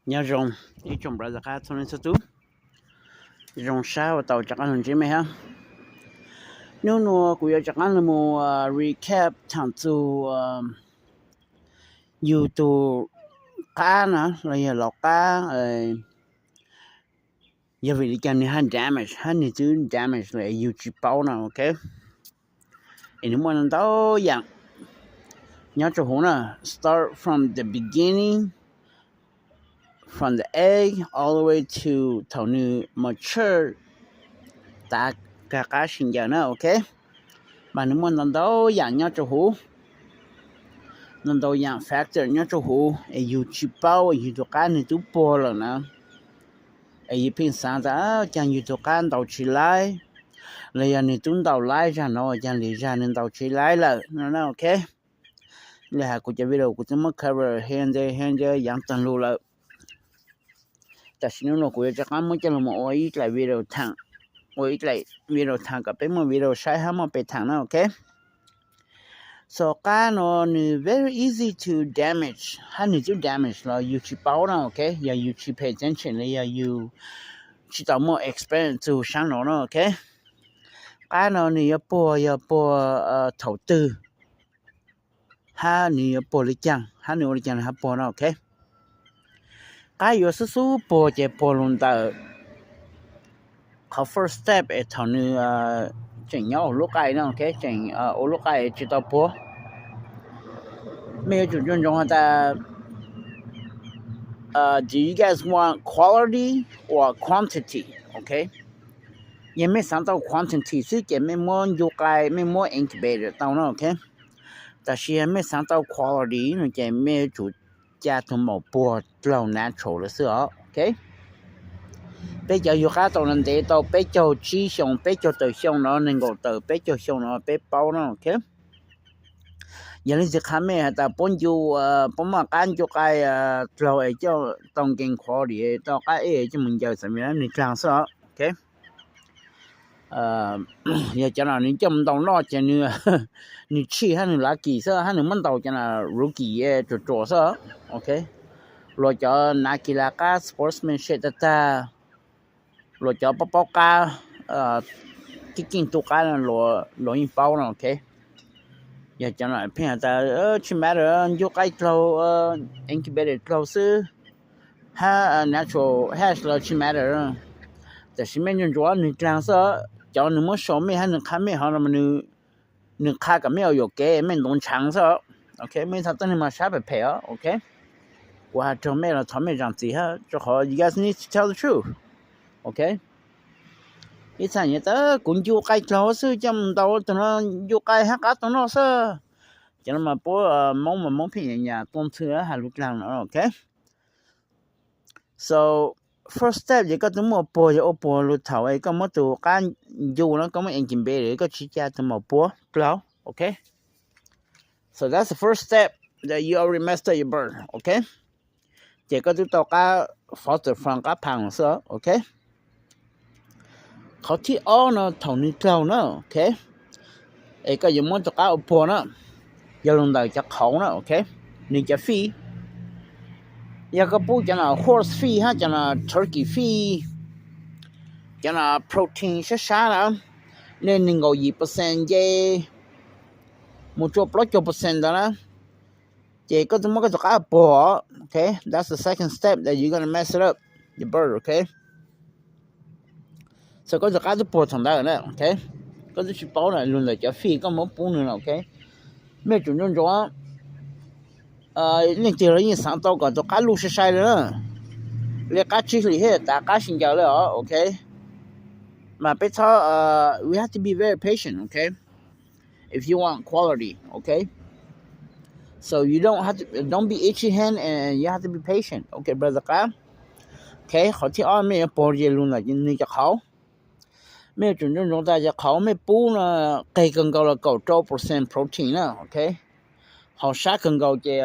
Nyob zoo ib tsoom brother qab txhua leej txhua tus, zoo sab ua tau rov qab los ntsib mej hab. Hnub nuav kuv yuav rov qab los mus recap thaam txug yug tug qab na los yog lov qab, yog vim li cas nwg hab damage hab nwg twb damage lawm yug tsis paub na, ok. Es nwg muaj ntau yaam nyob rua huv na, start from the beginning, from the egg all the way to thaum nwg mature, tav kag qab sib ncaws na, ok. Mas nwg muaj ntau ntau yaam nyob rua huv, ntau ntau yaam factor nyob rua huv es yug tsis paub yug tug qab nwg tub puag lawm na. Es yug pheej xaav tas caag yug tug qab ntaus tsis laib, los yog nwg tub ntaus laib zag nuav caag lwm zag nwg ntaus tsis laib lawm no na, ok. Le has kuv cov video kuv twb muab cover he ntse he ntse yaav taag lug lawm. Tam sim nub nuav kuv yuav rov qab muab coj lug mus ua ib dlaim video thaam, ua ib dlaim video thaam kom peb muaj video saib hab muaj peg thaam na, ok. So qab nuav nwg very easy to damage hab nwg twb damage los yug tsis paub na, ok. Yog yug tsis pay attention los yog yug tsis tau muaj experience txug saab nuav na, ok. Qab nuav nwg yuav puag yog puag thaum twg hab nwg yuav puag le caag hab nwg ua le caag nwg hab puag na, ok. Qab yuav xub xub puag ces puag lug ntawm qhov first step es thaum nwg tseem nyob ua lub qaij na, ok, tseem ua lub qaij tsis tau puag. Mej yuav tsum nco ntsoov has tas, do you guys want quality or quantity? Ok, yog mej xaav tau quantity xwb ces mej muab ncu qai, mej muab incubator tau na, ok. Tab sis yog mej xaav tau quality no ces mej yuav tsum ca tug maum puag dlaug natural lawm xwb os, ok. Peb cov yug qab tau ntev tau peb caug tsib xyoo, peb caug tawm xyoo no, nees nkaum tawm peb caug xyoo no peb paub na, ok. Yog leej twg qha mej has tas puab ncu, puab muaj qab ncu qai dlaug es coj tau nkeeg quality, tau qab ej coj mus ncaws xav mi nwg dlaag xwb os, ok. Yog cov no nwg coj mus ntaus noj ces nwg tshij hab nwg lucky xwb hab nwg muab ntaus cov no rookie ruam ruam xwb, ok. Luag cov nav kis las qab sportsmanship tag tag, luag cov paub paub qab, keej keej tu qab luag yeej paub no, ok. Yog cov no pheej has tas tsis matter, ncu qai dlaug, incubator dlaug xwb, hab natural hatch los tsis matter. Tab sis mej ntsuas ntsuas nwg dlaag xwb, cov nwg muab show mej hab nwg qha mej hov no, nwg qha kom mej ua yuam kev mej ntaus ntshaav xwb, ok. Mej txhaj tuab neeg mas sab phem phem os, ok. Kuv has rua mej los thov mej zaam txim hab, rua qhov you guys need to tell the truth, ok. Ib txhia tas kuv ncu qai dlaug xwb coj mus ntaus tug no, ncu qai hab qab tau noj xwb. Cov no mas puab Moob mas Moob pheej nyam nyam tuaj ntxhw has lug dlaag no, ok. So first step ces koj twb muaj puag, yog ua puag lug thaum es koj muab tug qab ncu no koj muab incubator, koj tsis ca tug maum puag dlaug, ok. So that's the first step that you already messed up your bird, ok. Ces koj twb tau qab foster from qab phaam xwb, ok. Qhov thib ob no thaum nwg dlaug na, ok, es koj yuav muab tug qab ua puag na, yog lug ntawm cov qhauv na, ok, nwg cov feed. Yog koj pub cov no horse feed hab cov no turkey feed, cov no protein sab sab na, nej neeg nkaum yim percent nce mus tsua plaub caug percent ntawd na, ces koj twb muab koj tug qab puag, ok. That's the second step that you're gonna mess it up your bird, ok. So koj tug qab twb puag thaum ntawd na, ok. Koj twb tsis paub na, lug ntawm cov feed koj muab pub nwg na, ok. Mej yuav tsum ntsuas ntsuas, leej twg los yeej xaav tau kom tug qab luj sai sai le na, le qab tsib hlis hab tas qab sib ncaws le os, ok. Mas peb txhob, we have to be very patient, ok, if you want quality, ok. So you don't have to, don't be itchy hand and you have to be patient, ok brother qab. Ok, qhov thib ob mej yuav puag ces lug ntawm nwg cov qhauv. Mej yuav tsum ntsoov ntsoov tas cov qhauv mej pub no qeg kawg nkaus los kaum rau percent protein na, ok. Hos sab kawg nkaus ces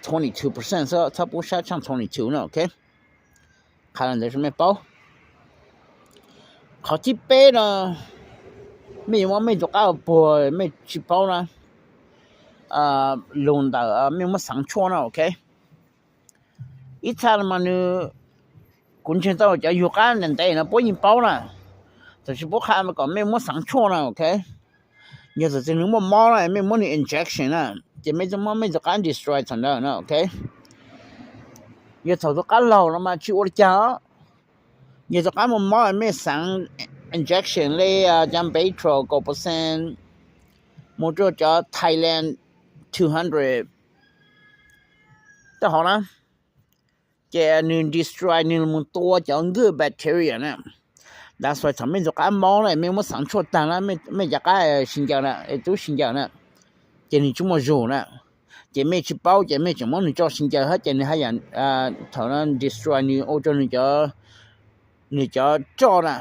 twenty two percent xwb, txhob pub sab tshaaj twenty two na, ok. Qha ntawd mej paub. Qhov thib peb no, mej yuav muab mej tug qab puag mej tsis paub na, lug ntawm mej muab xaav tshuaj na, ok. Ib txha no mas nws, kuv ntseeg tau cov yug qab ntev ntev no puab yeej paub na, tab sis puab qha kom mej muab xaav tshuaj na, ok. Yog txawm tias nws muaj mob na mej muab nws injection na, ces mej muab mej tus qab destroy thaum ntawd na, ok. Yog thaum tus qab laug no mas tsis ua li cas. Yog tus qab muaj mob mej xaav injection le cov Baytril kaum percent, mus rua cov Tylenol two hundred, tej hov na, ces nws destroy, nws mus tua cov good bacteria na. That's why thaum mej tus qab mob na mej muab xaav tshuaj taag na, mej cov qab sib ncaws na, tub sib ncaws na, ces nws tsis muaj zug na. Ces mej tsis paub ces mej tseem muab nws tso sib ncaws hab ces nws haj yam thaum no destroy nws ua rua nws cov roj na,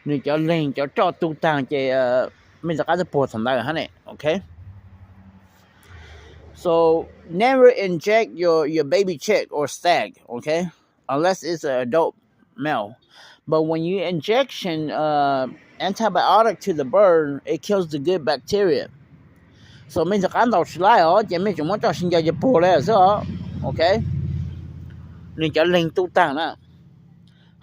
nws cov leeg cov roj tu taag ces mej tus qab twb puag thaum ntawd hab ne, ok. So never inject your your baby chick or stag, okay, unless it's an adult male. But when you injection uh, antibiotic to the bird, it kills the good bacteria. So mej tus qab ntaus tsis laib os ces mej tseem muab tso sib ncaws ces puag le xwb os, ok. Nws cov leeg tu taag na,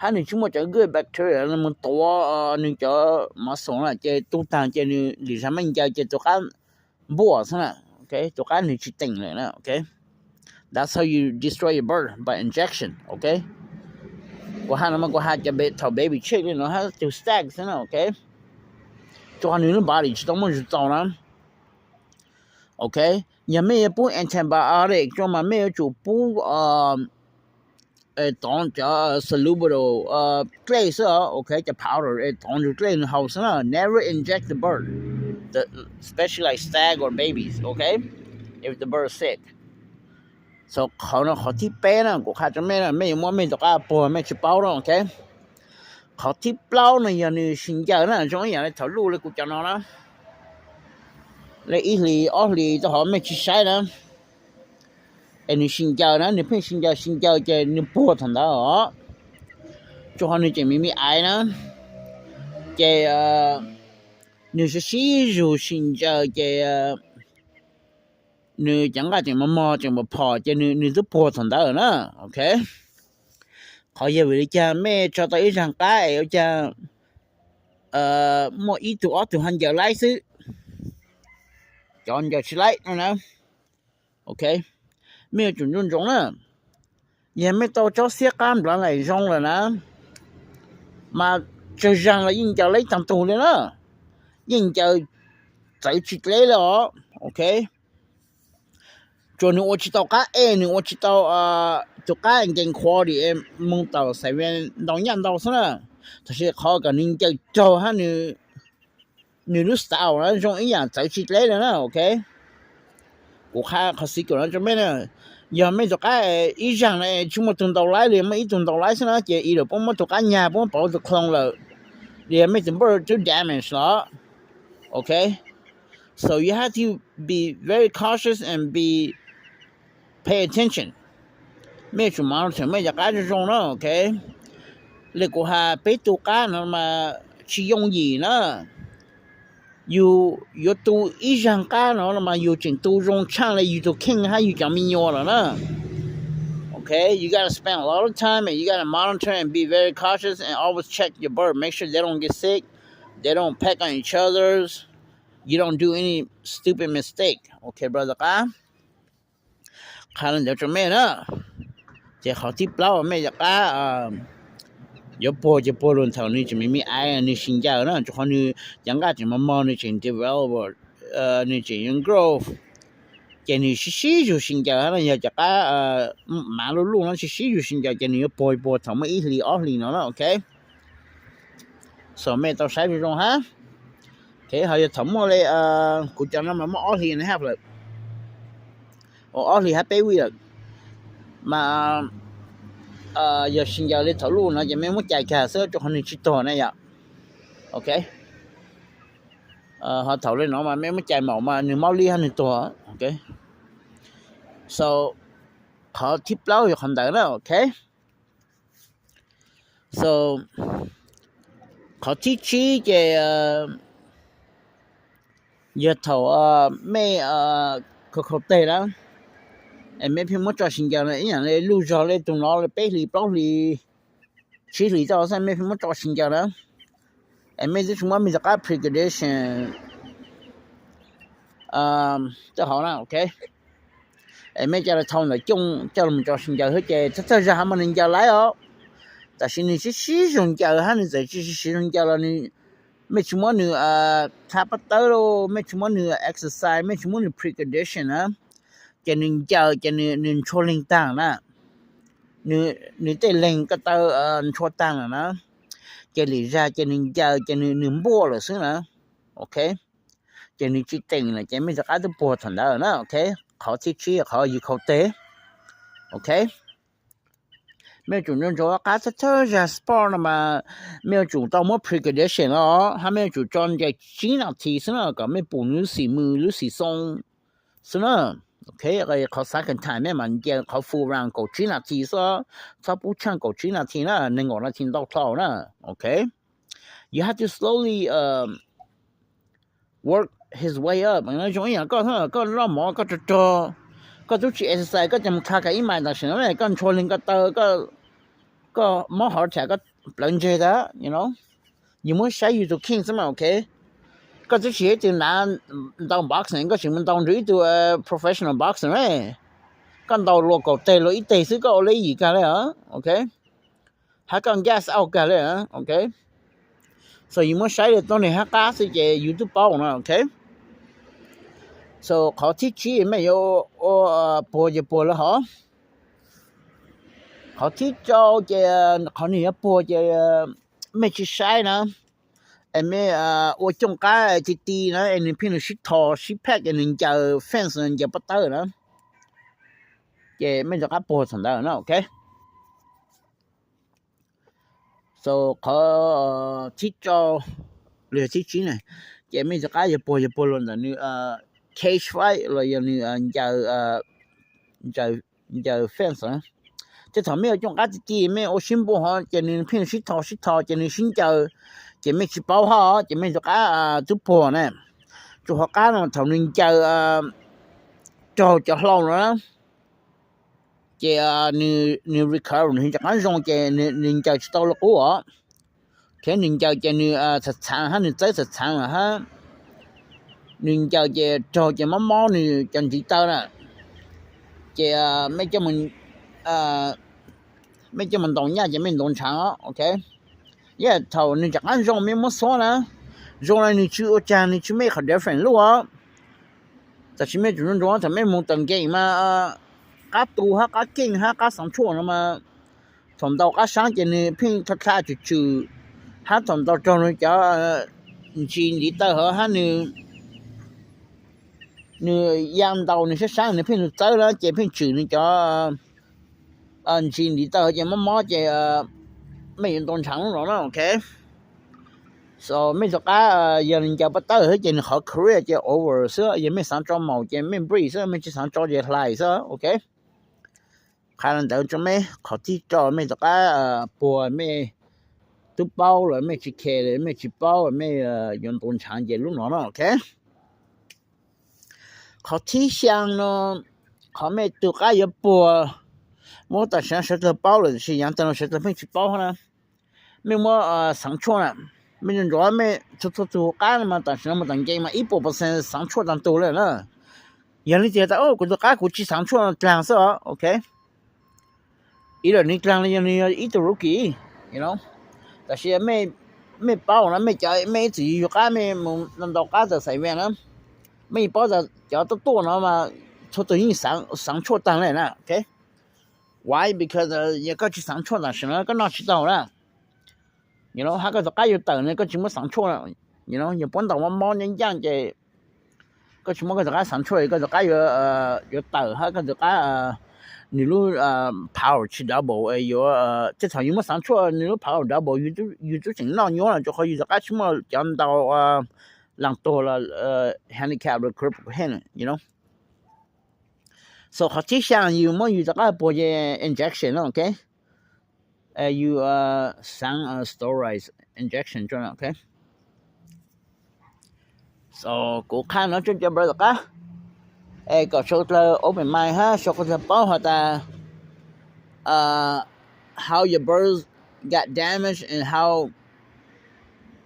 hab nws tsis muaj cov good bacteria mus tuav nws cov mov xoom na ces tu taag ces nws lim zag mej ncaws ces tus qab npuaj xwb na, tus qab nws tsis teem lawm na, ok. That's how you destroy your bird, by injection, ok. Kuv has no mas kuv has cov thaum baby chick li no hab tus stag xwb na, ok. Tsuas qhov nws lub body tsis tau muaj zug txaus na, ok. Yog mej yuav pub antibiotic rua mas mej yuav tsum pub tov cov soluble dlej xwb, ok, cov powder tov nws dlej nws haus xwb na. Never inject the bird, especially like stag or babies, ok, if the bird is sick. So qhov no qhov thib peb na kuv qha rua mej na, mej yuav muab mej tus qab puag mej tsis paub na, ok. Qhov thib plaub no yog nws sib ncaws na, zoo ib yam li thaum luj li kuv cov no na, le ib hlis ob hlis tau hov mej tsis saib na, es nws sib ncaws na, nws pheej sib ncaws sib ncaws ces nws puag thaum ntawd os. Tsuas qhov nws tseem me me aiv na, ces nws sib sib zug sib ncaws ces nws cov nqaj tseem mos mos tseem phom phom ces nws twb puag thaum ntawd na, ok. Qhov yog vim li cas mej tso tau ib zag qab es ua cas muaj ib tug ob tug ho ncaws laib xwb, cov ncaws tsis laib no na, ok. Mej yuav tsum ntsoov ntsoov na, yog mej tau tsob xiab qab nplawv laim zoo lawm na, mas tsawg zag los yeej ncaws laib taag tug li na, yeej ncaws txawv tsis dleb li os, ok. Tsuas nws ua tsis tau qab ej, nws ua tsis tau tus qab nkees quality moog tau xaiv ntau nyaj ntau xwb na, tab sis qhov kom nws ncaws raug hab nws lub style na zoo ib yam txawv tsis dleb li na, ok. Kuv qha qhov xwm kam no rua mej na, yog mej tus qab ib zag na tsis muaj tug ntaus laib li, muaj ib tug ntaus laib xwb na ces ib lawm puab muab tus qab nyag puab pauv tus clone lawm, li mej tus bird twb damage los, ok. So you have to be very cautious and be pay attention. Mej yuav tsum monitor mej cov qab zoo zoo na, ok. Li kuv has peb tu qab no mas tsis yooj yim na. Yus yuav tu ib zag qab no mas yus tseem tu zoo tshaaj li yus tus kheej hab yus cov me nyuam lawm na. Okay, you gotta spend a lot of time and you gotta monitor and be very cautious and always check your bird. Make sure they don't get sick, they don't peck on each other's, you don't do any stupid mistake. Okay, brother, qab qha li ntawd rau mej na. Ces qhov thib plaub mej cov qab yuav puag ces puag lug thaum nws tseem me me aiv, nws sib ncaws na, rau qhov nws cov nqaj tseem mos mos, nws tseem develop, nws tseem yuav grow, ces nws sib sib zug sib ncaws na. Yog cov qab mav luj luj no sib sib zug sib ncaws ces nws yuav puag puag thaum muaj ib hlis ob hlis no na, okay. So mej tau saib zoo zoo hab. Okay, ho yog thaum muaj li, kuv cov no mas muaj ob hlis and a half lawm, ob hlis hab peb week lawm, mas yog sib ncaws li thaum luj no ces mej muab cais kag xwb, rau qhov nws tsis tuag na yom. Okay, ho thaum li no mas mej muab cais maum mas nws mob li hab nws tuag. Okay, so qhov thib plaub yog qhov ntawd na. Okay, so qhov thib tsib ces yog thaum mej khaus khaus teg na, Es mej pheej muab tso sib ncaws na, ib yaam le lug zog le tug no le peb hlis plaub hlis tsib hlis tau xwb mej pheej muab tso sib ncaws na. Es mej twb tsis muab mej rov qab precondition tej hov na, ok. Es mej ca le thau ntawm cooj coj los tso sib ncaws xwb ces thawj thawj zaug hab mas nwg ncaws laib os. Tab sis nwg sib sib zog ncaws hab nwg txawm tsis sib zog ncaws los mej tsis muab nwg tha paj tawb los mej tsis muab nwg exercise, mej tsis muab nwg precondition na, ces nwg ncaws ces nwg ntshua leeg taag na, nwg tej leeg ko taw ntshua taag lawm na, ces lim zag ces nwg ncaws ces nwg npuaj lawm xwb na, ok. Ces nwg tsis teem lawm ces mej rov qab tub puag thaum ntawd na, ok. Qhov thib tsib qhov yug khau teg, ok. Mej yuav tsum ntsoov ntsoov qab thawj thawj zag sport no mas mej yuav tsum tau muab precondition los hab mej yuav tsum tso ncaws tsib nas this xwb na kom mej pum nwg lub xim mws lub xim xoo xwb na, ok. Qhov xav kag thaim mej mam ncaws qhov full round kaum tsib nas this xwb, txhob pub tshaaj kaum tsib nas this na, neeg nkaum nas this ntau dlhau na, ok. You have to slowly work his way up. Zoo ib yaam koj, koj loj mov koj rog rog, koj tub tsis exercise koj ca mus tha kag ib mais tam sim no koj ntshua leeg ko taw, koj mob heart attack koj plawv ntseg tag. Yug muab saib yug tus kheej xwb mas, ok. Koj twb tsis yog ib tug nav ntaus boxing, koj tseem mus ntaus nrug ib tug professional boxing na, koj ntaus luas kaum teg luas ib teg xwb koj ua le yim kag le, ok. Hab koj gas out kag le, ok. So yug muab saib le tuab neeg hab qab xwb ces yug tub paub na, ok. So qhov thib tsib mej yuav ua puag ces puag le hov. Qhov thib rau ces qhov nwg yuav puag ces mej tsis saib na, es mej ua cooj qab ti ti na es nwg pheej lug sib tho sib pack es nwg ncaws fence ncaws pob tawb na, ces mej rov qab puag thaum ntawd na, ok. So qhov thib rau los yog thib tsib na, ces mej rov qab yuav puag yuav puag lug ntawm nwg cage fight los yog nwg ncaws fence. Tej thaum mej ua cooj qab ti ti mej ua sib npuaj hov ces nwg pheej sib tho sib tho ces nwg sib ncaws, ces mej tsis paub hab ces mej rov qab tub puag na. Tsuas hov qab no thaum nwg ncaws raug cov hlau no na, ces nwg recover nwg rov qab zoo ces nwg ncaws tsis tau le qub os. Thiab nwg ncaws ces nwg txhav txhaav hab nwg txawb txhav txhaav lawm hab nwg ncaws ces raug ces mob mob nwg cov ntiv taw na, ces mej coj mus ntaus nyaj ces mej ntaus ntshaav, ok. Yog thaum nwg rov qab zoo mej muab xuab na, zoo le nwg tsis ua caag nwg tsis mej qhov different luj os. Tab sis mej tsum ntsoov thaum mej moog tawm game mas qab tu hab qab keej hab qab xaav tshuaj no mas thaum ntaus qab saab ces nwg pheej dlha dlha tswm tswm, hab thaum ntaus raug nwg cov ntsis ntiv taw hov hab nwg ya ntaus nwg saab saab nwg pheej lug txawb na ces pheej tswm nwg cov ntsis ntiv taw hov ces mob mob ces mej yuav ntaus ntshaav lub no na, ok. So mej rov qab yog nws ncaws pob tawb xwb ces nws qhov career ces over xwb, yog mej xaav tso maum ces mej break xwb, mej tsis xaav tso ces hlais xwb, ok. Qha le ntawd tso mej, qhov thib rau mej rov qab puag mej tub paub lawm mej tsis care lawm mej tsis paub mej yuav ntaus ntshaav ces lub no na, ok. Qhov thib xyaa no, qhov mej tug qab yuav puag, muab tam sim no sawv dlawg paub lawm tab sis yaav tag no sawv dlawg pheej tsis paub na. Mej muab xaav tshuaj na, mej ntsuav mej txhua txhua tug qab no mas tam sim no mas tam nkeeg mas ib puas percent xaav tshuaj taag tug le na. Yog leej twg tas kuv tug qab kuv tsis xaav tshuaj no dlaag xwb os, ok. Ib lawm nws dlaag le yog nws yog ib tug rookie, tab sis mej paub na mej cov mej ib txwm yug qab mej mus ntaus qab tawm xaiv vees na, mej paub tas cov tuaj tuaj no mas txhua tug yeej xaav tshuaj taag le na, ok. Why? Because yog koj tsis xaav tshuaj tam sim no koj noj tsis tau na. Hab koj tug qab yuav tawm no koj tsis muab xaav tshuaj, yog puab ntaus mob mob ncaaj ncaaj ces koj tsis muab koj tug qab xaav tshuaj, koj tug qab yuav tawm hab koj tug qab nws lub power tsis double, yuav tej thaum yus muab xaav tshuaj nws lub power double yus tub tseem noj nyuab los rua qhov yus tug qab tsis muaj cov ntaus laag tuag los handicap los cripple head. So qhov thib xyaa yus muab yus rov qab puag ces injection no, ok. Yus xaav steroid injection, ok. So kuv qha no tsua cov bro tom qab, Es kom sawv dlawg open mind hab sawv dlawg paub has tas how your bird got damaged and how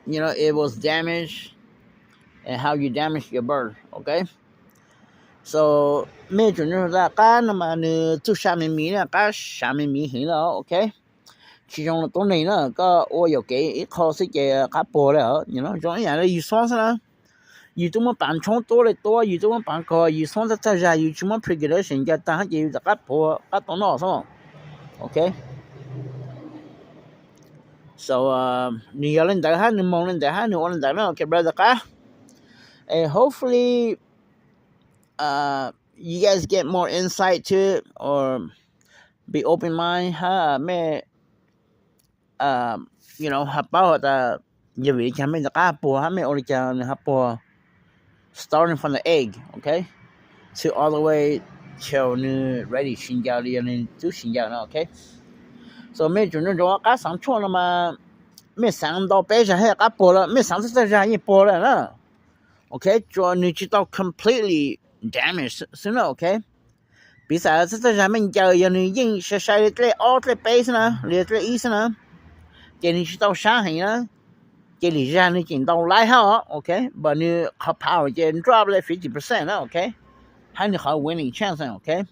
you know it was damaged and how you damage your bird, okay? So mej tsum nug tas qab no mas nws txuj sa me miv na, qab sa me miv heev lawm, okay? Tsis zoo rau tub neeg na, koj ua yuam kev ib qho xwb ces qab puag li. Zoo ib yam li yus xob xwb na, yus twb muab pav ntshoob tuab li tuab, yus twb muab pav kog, yus xob txhaj txhaj zag, yus tsis muab precaution ncaws tag ces yus rov qab puag qab tau noj xwb, okay? So nws yog li ntawd hab nws moog li ntawd hab nws ua li ntawd na, okay brother qab. And hopefully you guys get more insight to it or be open mind hab mej has paub has tas yog vim li cas mej rov qab puag hab mej ua li cas nws ho puag, starting from the egg, okay, to all the way till nws ready sis ncaws li yog nws twb sis ncaws na, okay? So mej tsum nco ntsoov qab xaav tshuaj no mas mej xaav ntau peb zag hab qab puag lawm, mej xaav txhaj txhaj zag yeej puag lawm na, okay? Tsuas nws tsis tau completely damage xwb na, okay? Piv xam txhaj txhaj zag mej ncaws yog nws yeej sai sai li dlej ob dlej peb xwb na, li dlej ib xwb na, ces nws tsis tau sab heev na, ces lim zag nws tseem ntau laib hab, okay, but nws qhov power ces drop li fifty percent na, okay, hab nws qhov winning chance, okay,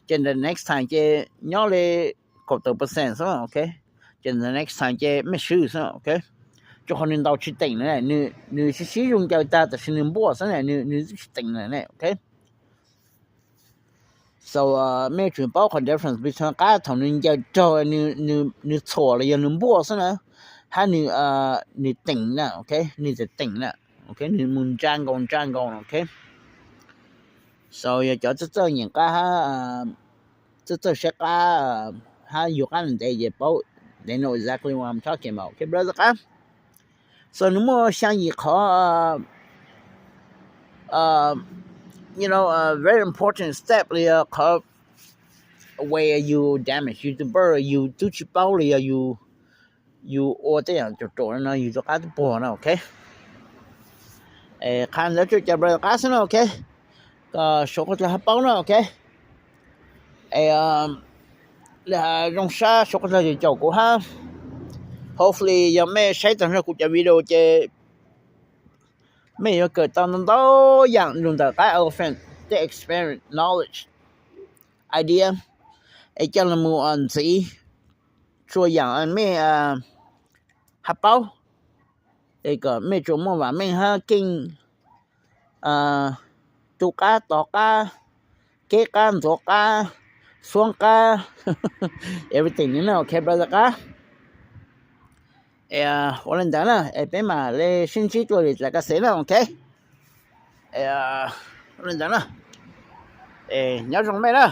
ces the next time ces nyob li kaum tawm percent xwb, okay, ces the next time ces mej swb xwb, okay, rua qhov nws ntaus tsis teem na, nws sib sib zug ncaws tag tab sis nws npuaj xwb na, nws tsis teem na, okay. So mej tsum paub qhov difference between qab thaum nws ncaws raug, nws txhuam los yog nws npuaj xwb na, hab nws, nws teem na, okay, nws txawm teem na, okay, nws mus ntsa nkaus ntsa nkaus, okay. So yog cov txawj txawj nyeem qab hab txawj txawj saib qab hab yug qab ntev ces paub, they know exactly what I'm talking about, okay brother qab. So nws muaj xyaa yim qhov, you know, very important step li qhov way yus damage yus tus bird yus twb tsis paub li yog yus ua tej yaam ruam ruam no yus tus qab twb puag na, okay. Qha ntawd tsuas cov brother qab xwb na, okay. Kom suav qhov dlawg hab paub na, okay. Li has zoo sab suav qhov dlawg caum kuv hab. Hopefully yog mej saib taag nrho kuv cov video ces mej yuav kawm tau ntau ntau yaam lug ntawm qab elephant tej experience, knowledge, idea es coj lug mus ntxiv txhua yaam mej hab paub es kom mej tsuas muaj vaam meej hab keej tu qab tov qab, keb qab ntxuav qab, xuab qab, everything no, okay brother qab. Ua li ntawd na es peb mam li sib ntsib dlua lwm daim ka xev na, okay. Ua li ntawd na, nyob zoo mej na.